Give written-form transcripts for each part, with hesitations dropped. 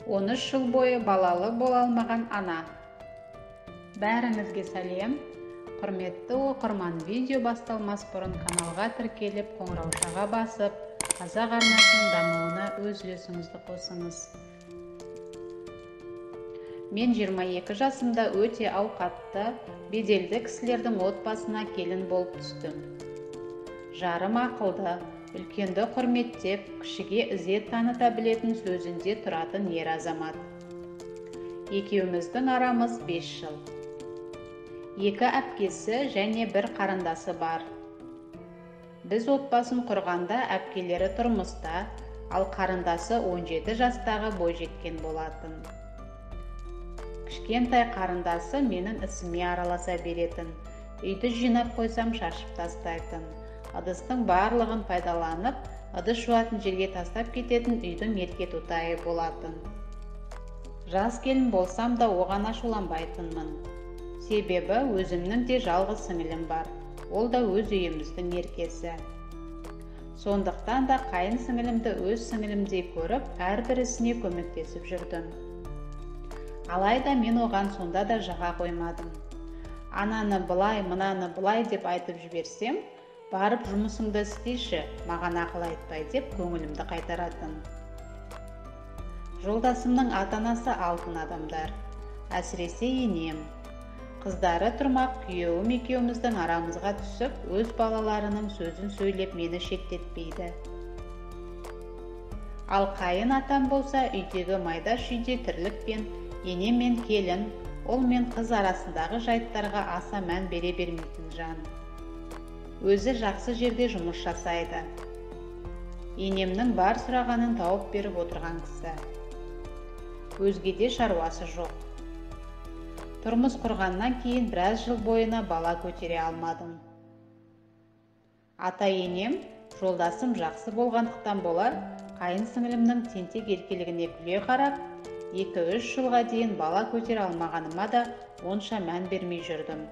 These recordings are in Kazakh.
13 жыл бойы балалы бола алмаған ана. Бәріңізге сәлем. Құрметті оқырман, видео басталмас бұрын каналға тіркеліп, қоңыраушаға басып, Қазақ арнасының дамуына өз үлесіңізді қосыңыз. Мен 22 жасымда өте ауқатты, беделді кісілердің отбасына келін болып түстім. Жарым ақылды, үлкенді құрметтеп, кішіге ізет таныта білетін, сөзінде тұратын ер азамат. Екеуміздің арамыз 5 жыл. 2 әпкесі және бір қарындасы бар. Біз отбасын құрғанда әпкелері тұрмыста, ал қарындасы 17 жастағы бойжеткен болатын. Кішкентай қарындасы менің ісіме араласа беретін. Үйді жинап қойсам шашып тастайтын. Ыдыстың барлығын пайдаланып, ыдыс жуатын жерге тастап кететін үйдің ерке тотайы болатын. Жас келін болсам да оған ашуланбайтынмын. Себебі өзімнің де жалғыз сіңілім бар. Ол да өз үйіміздің еркесі. Сондықтан да қайын сіңілімді өз сіңілімдей көріп, әрбір ісіне көмектесіп жүрдім. Алайда мен оған сонда да жаға қоймадым. Ананы былай, мынаны былай деп айтып жіберсем, барып жұмысыңды істейші, маған ақыл айтпай деп көңілімді қайтаратын. Жолдасымның ата-анасы алтын адамдар, әсіресе енем. Қыздары тұрмақ күйеуім екеуміздің арамызға түсіп, өз балаларының сөзін сөйлеп мені шеттетпейді. Ал қайын атам болса, үйдегі майда-шүйде тірлік пен ене мен келін, ұл мен қыз арасындағы жайттарға аса мән бере бермейтін жан. Өзі жақсы жерде жұмыс жасайды. Енемнің бар сұрағанын тауып беріп отырған кісі. Өзгеде шаруасы жоқ. Тұрмыс құрғаннан кейін біраз жыл бойына бала көтере алмадым. Ата-енем, жолдасым жақсы болғандықтан болар, қайын сіңілімнің тентек еркелігіне күле қарап, 2-3 жылға дейін бала көтере алмағаныма да онша мән бермей жүрдім.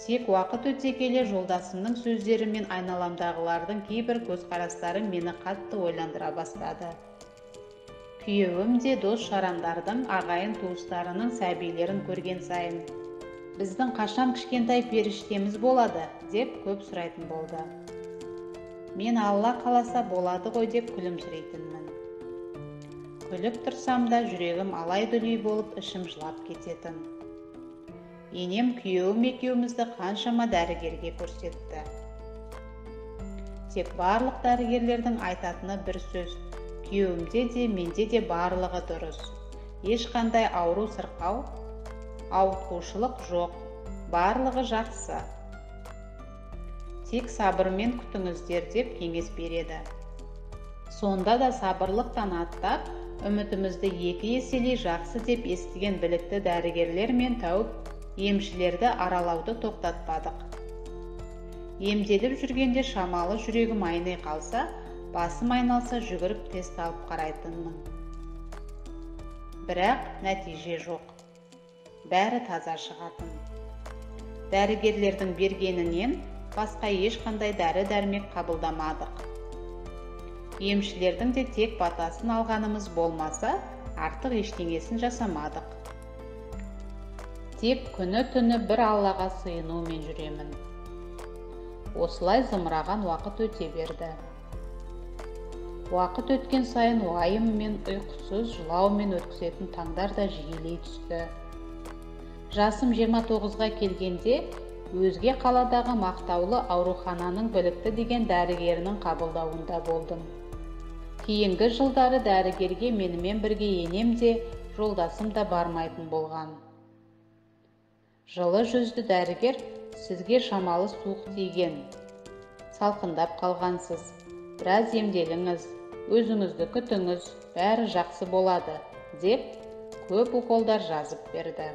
Тек уақыт өте келе жолдасымның сөздері мен айналамдағылардың кейбір көзқарастары мені қатты ойландыра бастады. Күйеуім де дос жарандардың, ағайын туыстарының сәбилерін көрген сайын біздің қашан кішкентай періштеміз болады деп көп сұрайтын болды. Мен Алла қаласа болады ғой деп күлімсірейтінмін. Күліп тұрсам да жүрегім алай-дүлей болып ішім жылап кететін. Енем күйеуім екеумізді қаншама дәрігерге көрсетті. Тек барлық дәрігерлердің айтатыны бір сөз: күйеуімде де, менде де барлығы дұрыс. Ешқандай ауру сырқау, ауытқушылық жоқ, барлығы жақсы. Тек сабырмен күтіңіздер деп кеңес береді. Сонда да сабырлықтан аттап, үмітімізді 2 еселей жақсы деп естіген білікті дәрігерлер мен тәуіп емшілерді аралауды тоқтатпадық. Емделіп жүргенде шамалы жүрегім айнай қалса, басым айналса жүгіріп тест алып қарайтынмын. Бірақ нәтиже жоқ. Бәрі таза шығатын. Дәрігерлердің бергенінен басқа ешқандай дәрі-дәрмек қабылдамадық. Емшілердің де тек батасын алғанымыз болмаса, артық ештеңесін жасамадық. Тек күні-түні бір Аллаға сыйынумен жүремін. Осылай зымыраған уақыт өте берді. Уақыт өткен сайын уайыммен, ұйқысыз, жылаумен өткізетін таңдар да жиілей түсті. Жасым 29-ға келгенде өзге қаладағы мақтаулы аурухананың білікті деген дәрігерінің қабылдауында болдым. Кейінгі жылдары дәрігерге менімен бірге енем де, жолдасым да бармайтын болған. Жылы жүзді дәрігер, сізге шамалы суық тиген, салқындап қалғансыз, біраз емделіңіз, өзіңізді күтіңіз, бәрі жақсы болады, деп көп уколдар жазып берді.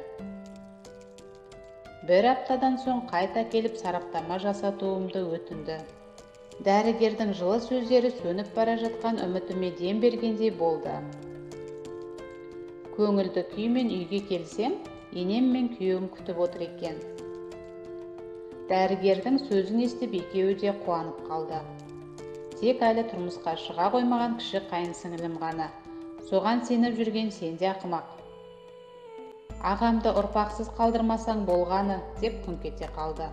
Бір аптадан соң қайта келіп сараптама жасатуымды өтінді. Дәрігердің жылы сөздері сөніп бара жатқан үмітіме дем бергендей болды. Көңілді күймен үйге келсем, енем мен күйеуім күтіп отыр екен. Дәрігердің сөзін естіп екеуі де қуанып қалды. Тек әлі тұрмысқа шыға қоймаған кіші қайын сіңілім ғана Соған сеніп жүрген сен де ақымақ. Ағамды ұрпақсыз қалдырмасаң болғаны, деп күңк ете қалды.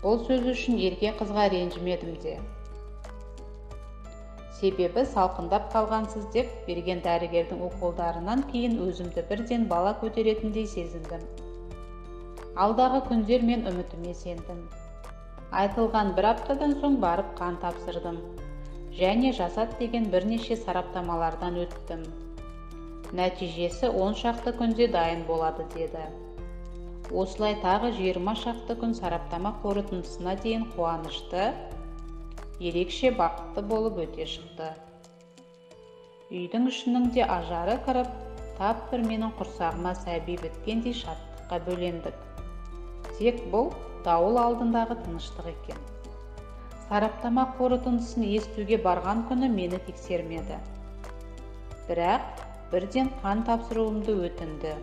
Бұл сөз үшін ерке қызға ренжімедім де. Себебі салқындап қалғансыз деп берген дәрігердің уколдарынан кейін өзімді бірден бала көтеретіндей сезіндім. Алдағы күндер мен үмітіме сендім. Айтылған бір аптадан соң барып қан тапсырдым. Және жасат деген бірнеше сараптамалардан өттім. Нәтижесі 10 шақты күнде дайын болады деді. Осылай тағы 20 шақты күн сараптама қорытындысына дейін қуанышты, ерекше бақытты болып өте шықты. Үйдің ішінің де ажары кіріп, тап бір менің құрсағыма сәби біткендей шаттыққа бөлендік. Тек бұл дауыл алдындағы тыныштық екен. Сараптама қорытындысын естуге барған күні мені тексермеді. Бірақ бірден қан тапсыруымды өтінді.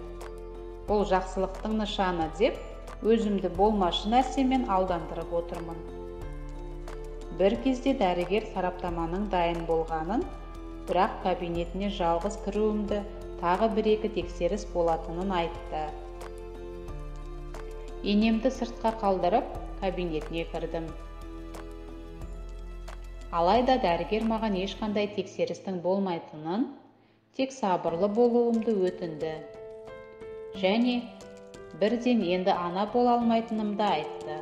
Бұл жақсылықтың нышаны деп, өзімді болмашы нәрсемен алдандырып отырмын. Бір кезде дәрігер сараптаманың дайын болғанын, бірақ кабинетіне жалғыз кіруімді, тағы бір-екі тексеріс болатынын айтты. Енемді сыртқа қалдырып, кабинетіне кірдім. Алайда дәрігер маған ешқандай тексерістің болмайтынын, тек сабырлы болуымды өтінді. Және бірден енді ана бола алмайтынымды айтты.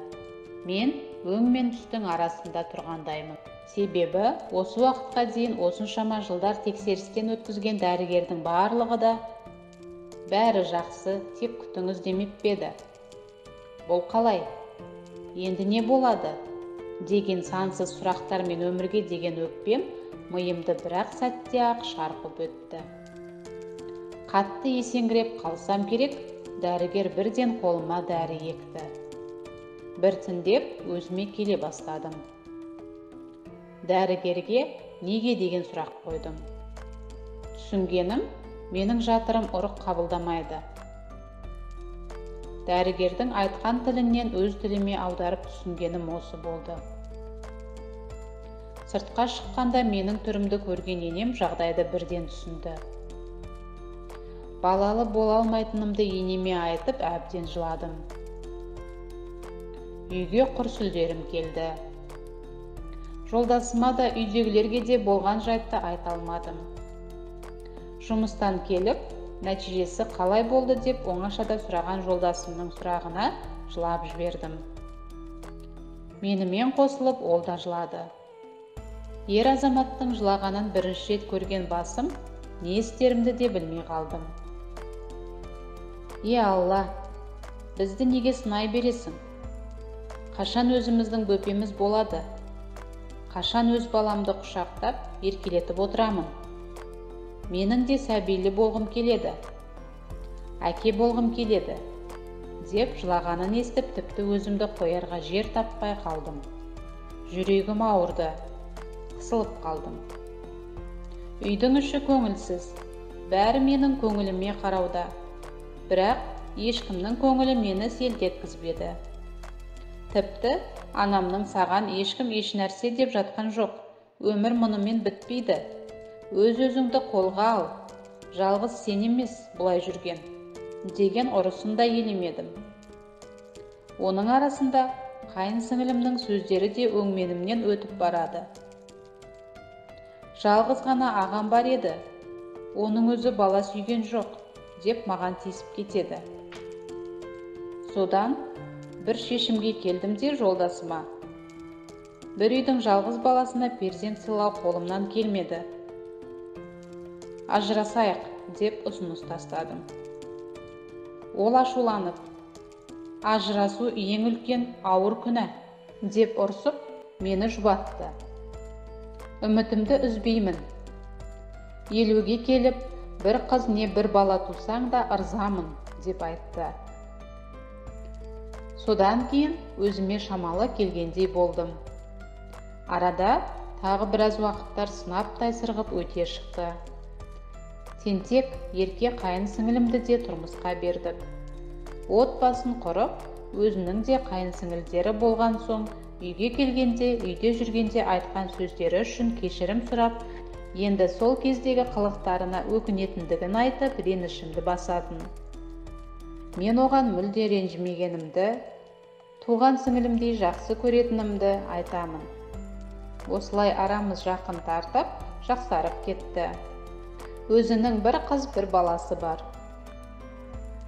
Мен өң мен түстің арасында тұрғандаймын. Себебі осы уақытқа дейін осыншама жылдар тексерістен өткізген дәрігердің барлығы да бәрі жақсы, тек күтіңіз демеп пе еді. Бұл қалай? Енді не болады? Деген сансыз сұрақтар мен өмірге деген өкпем миымды бірақ сәтте-ақ шарпып өтті. Қатты есеңгіреп қалсам керек, дәрігер бірден қолыма дәрі екті. Біртіндеп өзіме келе бастадым. Дәрігерге неге деген сұрақ қойдым. Түсінгенім, менің жатырым ұрық қабылдамайды. Дәрігердің айтқан тілінен өз тіліме аударып түсінгенім осы болды. Сыртқа шыққанда менің түрімді көрген енем жағдайды бірден түсінді. Балалы бола алмайтынымды енеме айтып әбден жыладым. Үйге құр сүлдерім келді. Жолдасыма да үйдегілерге де болған жайтты айта алмадым. Жұмыстан келіп, нәтижесі қалай болды деп оңашада сұраған жолдасымның сұрағына жылап жібердім. Менімен қосылып ол да жылады. Ер азаматтың жылағанын бірінші рет көрген басым, не істерімді де білмей қалдым. Е Алла, бізді неге сынай бересің? Қашан өзіміздің бөпеміз болады? Қашан өз баламды құшақтап, еркелетіп отырамын? Менің де сәбилі болғым келеді, әке болғым келеді, деп жылағанын естіп, тіпті өзімді қоярға жер таппай қалдым. Жүрегім ауырды, қысылып қалдым. Үйдің іші көңілсіз, бәрі менің көңіліме қарауда. Бірақ ешкімнің көңілі мені селт еткізбеді. Тіпті анамның саған ешкім ешнәрсе деп жатқан жоқ, өмір мұнымен бітпейді. Өз-өзіңді қолға ал, жалғыз сен емес бұлай жүрген, деген ұрысын да елемедім. Оның арасында қайын сіңілімнің сөздері де өңменімнен өтіп барады. Жалғыз ғана ағам бар еді, оның өзі бала сүйген жоқ, деп маған тиісіп кетеді. Содан бір шешімге келдім де жолдасыма. Бір үйдің жалғыз баласына перзент сыйлау қолымнан келмеді. Ажырасайық, деп ұсыныс тастадым. Ол ашуланып, ажырасу ең үлкен ауыр күнә, деп ұрсып, мені жұбатты. Үмітімді үзбеймін. 50-ге келіп, бір қыз не бір бала тусаң да ырзамын, деп айтты. Содан кейін өзіме шамалы келгендей болдым. Арада тағы біраз уақыттар сынаптай сырғып өте шықты. Тентек ерке қайын сіңілімді де тұрмысқа бердік. Отбасын құрып, өзінің де қайын сіңілдері болған соң, үйге келгенде, үйде жүргенде айтқан сөздері үшін кешірім сұрап, Енді сол кездегі қылықтарына өкінетіндігін айтып, ренішімді басатын. Мен оған мүлде ренжімегенімді, туған сіңілімдей жақсы көретінімді айтамын. Осылай арамыз жақын тартып, жақсарып кетті. Өзінің бір қыз, бір баласы бар.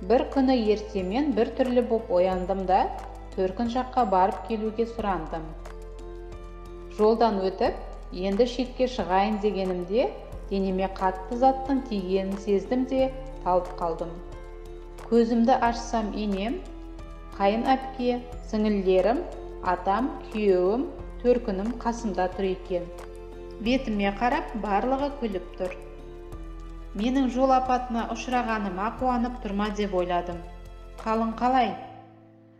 Бір күні ертемен бір түрлі боп ояндым да, төркін жаққа барып келуге сұрандым. Жолдан өтіп, енді шетке шығайын дегенімде, денеме қатты заттың тигенін сездім де талып қалдым. Көзімді ашсам енем, қайын әпке, сіңілдерім, атам, күйеуім, төркінім қасымда тұр екен. Бетіме қарап, барлығы күліп тұр. Менің жол апатына ұшырағаныма қуанып тұрма деп ойладым. Қалың қалай?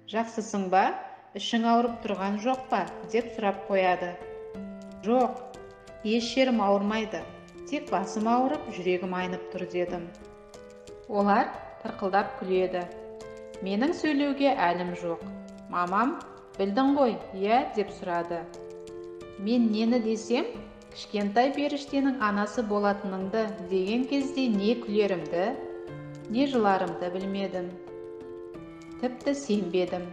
Жақсысың ба? Ішің ауырып тұрған жоқ па? Деп сұрап қояды. Жоқ, еш жерім ауырмайды. Тек басым ауырып, жүрегім айнып тұр дедім. Олар тырқылдап күледі. Менің сөйлеуге әлім жоқ. Мамам, білдің ғой, иә, деп сұрады. Мен нені десем, кішкентай періштенің анасы болатыныңды деген кезде не күлерімді, не жыларымды білмедім. Тіпті сенбедім.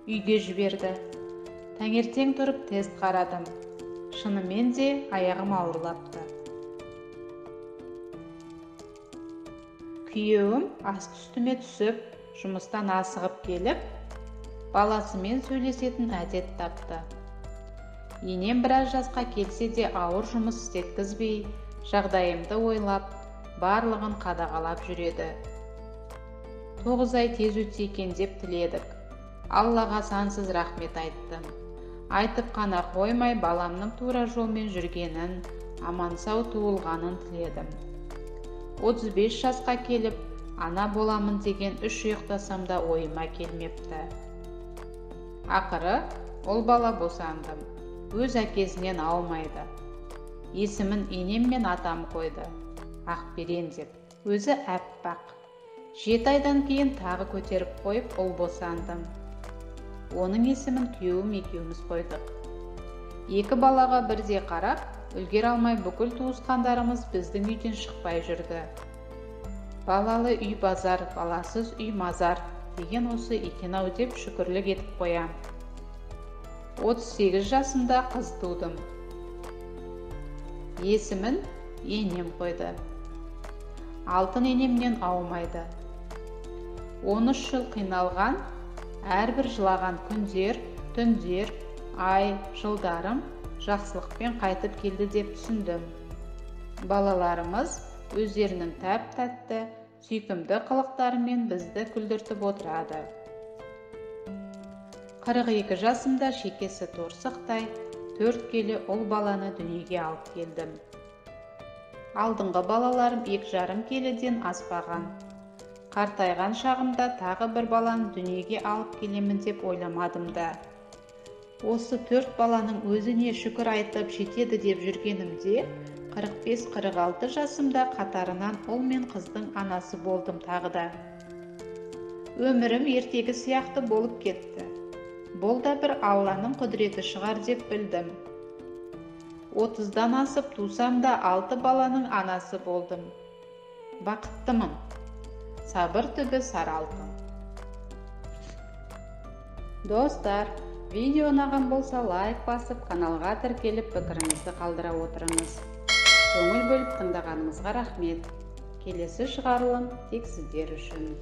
Үйге жіберді. Таңертең тұрып тест қарадым. Шынымен де аяғым ауырлапты. Күйеуім асты үстіме түсіп, жұмыстан асығып келіп, баласымен сөйлесетін әдет тапты. Енем біраз жасқа келсе де ауыр жұмыс істеткізбей, жағдайымды ойлап, барлығын қадағалап жүреді. 9 ай тез өтсе екен деп тіледік. Аллаға сансыз рахмет айттым. Айтып қана қоймай, баламның тура жолмен жүргенін, аман-сау туылғанын тіледім. 35 жасқа келіп, ана боламын деген 3 ұйықтасам да ойыма келмепті. Ақыры, ұл бала босандым. Өз әкесінен аумайды. Есімін енем мен атам қойды. Ақберен деп. Өзі әппақ. 7 айдан кейін тағы көтеріп қойып, ұл босандым. Оның есімін күйеуім екеуміз қойдық. 2 балаға бірдей қарап, үлгере алмай бүкіл туысқандарымыз біздің үйден шықпай жүрді. Балалы үй базар, баласыз үй мазар деген осы екен-ау деп шүкірлік етіп қоям. 38 жасымда қыз тудым. Есімін енем қойды. Алтын енемнен аумайды. 13 жыл қиналған, әрбір жылаған күндер, түндер, ай, жылдарым жақсылықпен қайтып келді деп түсіндім. Балаларымыз өздерінің тәп-тәтті, сүйкімді қылықтарымен бізді күлдіртіп отырады. 42 жасымда шекесі торсықтай 4 келі ұл баланы дүниеге алып келдім. Алдыңғы балаларым 2,5 келіден аспаған. Қартайған шағымда тағы бір баланы дүниеге алып келемін деп ойламадым да. Осы 4 баланың өзіне шүкір айтып жетеді деп жүргенімде, 45-46 жасымда қатарынан ұл мен қыздың анасы болдым тағы да. Өмірім ертегі сияқты болып кетті. Бұл да бір Алланың құдіреті шығар деп білдім. 30-дан асып тусам да 6 баланың анасы болдым. Бақыттымын. Сабыр түбі сары алтын. Достар, видео ұнаған болса лайк басып, каналға тіркеліп, пікіріңізді қалдыра отырыңыз. Көңіл бөліп тыңдағаныңызға рахмет. Келесі шығарылым тек сіздер үшін.